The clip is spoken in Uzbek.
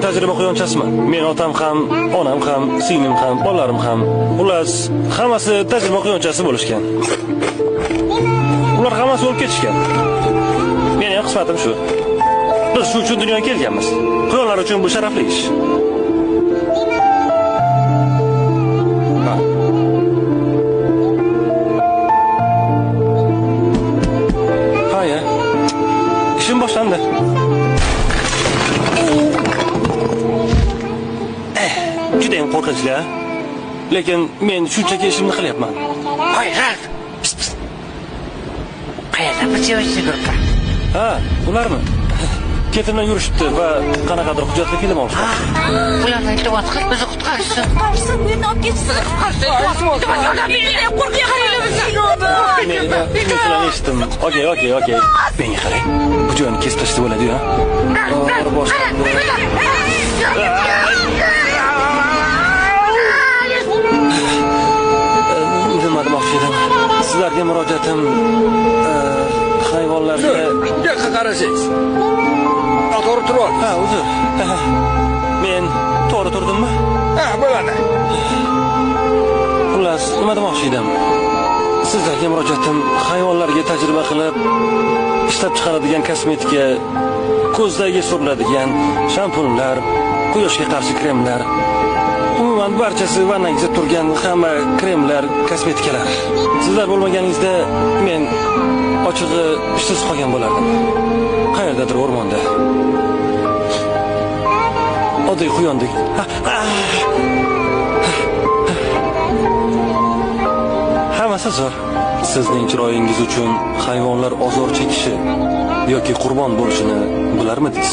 tajriba quyonchasiman. Men otam ham, onam ham, singlim ham, bolalarim ham. Xullas, hammasi tajriba quyonchasi bo'lishgan. Ular hammasi o'lib ketishgan. Meni ham qismatim shu. Biz shu uchun dunyoga kelganmiz. Quyonlar uchun bu sharafli ish. Ha, ya. İşim boshlandi. Juda ham qo'rqinchli, a? Lekin men shunchaki ishimni qilyapman. Voy, Ralf. Pis, pis. Qayerda bu sevishli gruppa? Ha, ularmi? Ketimdan yurishibdi va qanaqadir hujjatli film olishmoqchi. Ularni iltimos qil, bizni qutqarishsin. Qutqarishsin, bu yerdan olib ketishsin. Qutqarishsin, iltimos, yordam bering. Qo'rqyapman. Men sizlarni eshitdim. Okey, okey, okey. Menga qarang. Bu joyni kesib tashlasa bo'ladi-yu, ha? Og'ir boshlandi. Nima demoqchi edim? Sizlarga murojaatim hayvonlarga... Bu yoqqa qarasangiz. To'g'ri turib ol. Ha, uzr. Men to'g'ri turdimmi? Ha, bo'ladi. Xullas, nima demoqchi edim? Sizlarga murojaatim hayvonlarga tajriba qilib ishlab chiqaradigan kosmetika, ko'zdagi suriladigan shampunlar, quyoshga qarshi kremlar, umuman barchasi vannangizda turgan hamma kremlar, kosmetikalar. Sizlar bo'lmaganingizda men ochig'i ishsiz qolgan bo'lardim. Qayerdadir o'rmonda. Oddiy quyondek. Hammasi zo'r. Sizning chiroyingiz uchun hayvonlar ozor chekishi yoki qurbon bo'lishini bilarmidingiz?